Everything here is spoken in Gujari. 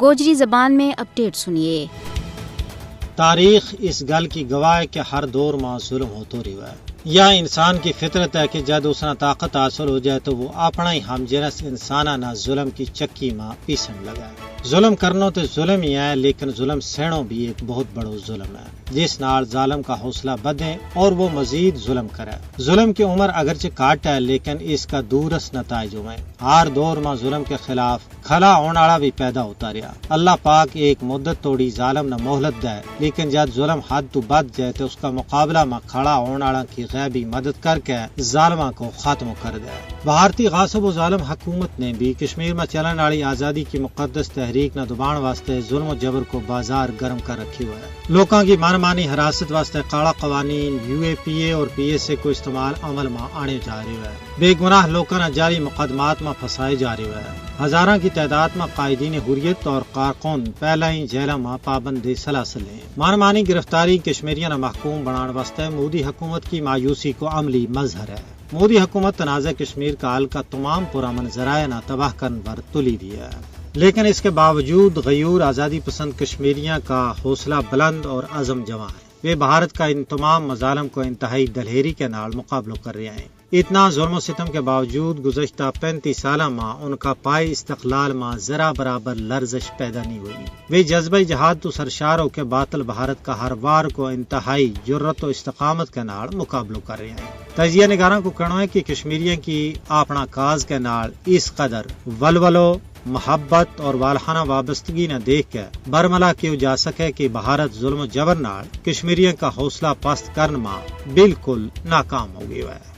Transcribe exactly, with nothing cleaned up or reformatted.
گوجری زبان میں اپڈیٹ سنیے۔ تاریخ اس گل کی گواہ ہے کہ ہر دور ما ظلم ہوتو رہیو ہے۔ یا انسان کی فطرت ہے کہ جد اس نا طاقت حاصل ہو جائے تو وہ اپنا ہی ہم جنس انساناں نا ظلم کی چکی ما پیسن لگا ہے۔ ظلم کرنو تے ظلم ہی ہے، لیکن ظلم سہنو بھی ایک بہت بڑو ظلم ہے، جس نال ظالم کا حوصلہ بدھے اور وہ مزید ظلم کرے۔ ظلم کی عمر اگرچہ کاٹ ہے، لیکن اس کا دورس نتائج ہوئے۔ ہر دور ما ظلم کے خلاف کھلا ہون آڑا بھی پیدا ہوتا رہیا۔ اللہ پاک ایک مدت توڑی ظالم نا مہلت دے، لیکن جد ظلم حد تو بد جائے تو اس کا مقابلہ ما کھڑا ہون آڑا کی غیبی مدد کر کے ظالماں کو خاتمو کر دے۔ بھارتی غاصب و ظالم حکومت نے بھی کشمیر ما چلن آڑی آزادی کی مقدس تحریک نا دبان واسطے ظلم و جبر کو بازار گرم کر رکھی ہوئے۔ لوکاں کی مارمانی حراست واسطے کاڑا قوانین یو اے پی اے اور پی ایس اے کو استعمال عمل ما آنے جا رہیو ہے۔ بے گناہ لوکاں نا جاری مقدمات ما پھنسائے جا رہیو ہے۔ ہزاراں کی تعداد ما قائدین حریت اور کارکن پہلا ہی جیلاں ما پابند سلاسل ہیں۔ مارمانی گرفتاری کشمیریاں نا محکوم بنان واسطے مودی حکومت کی مایوسی کو عملی مظہر ہے۔ مودی حکومت تنازع کشمیر کا حل کا تمام پرامن ذرائع نا تباہ کرن پر تلی رہی ہے، لیکن اس کے باوجود غیور آزادی پسند کشمیریاں کا حوصلہ بلند اور عزم جوان ہے۔ ویہ بھارت کا ان تمام مظالم کو انتہائی دلہیری کے نال مقابلو کر رہیا ہیں۔ اتنا ظلم و ستم کے باوجود گزشتہ پینتیس سالاں ما ان کا پائے استقلال ما ذرا برابر لرزش پیدا نہیں ہوئی۔ ویہ جذبہ جہاد تو سرشار ہو کے باطل بھارت کا ہر وار کو انتہائی جرات و استقامت کے نال مقابلو کر رہیا ہیں۔ تجزیہ نگاراں کو کہنو ہے کہ کشمیریاں کی آپنا کاز کے نال اس قدر ولولو محبت اور والہانہ وابستگی نا دیکھ کے برملا کیو جا سکے کہ بھارت ظلم و جبر نال کشمیریاں کا حوصلہ پست کرن ما بالکل ناکام ہو گیو ہے۔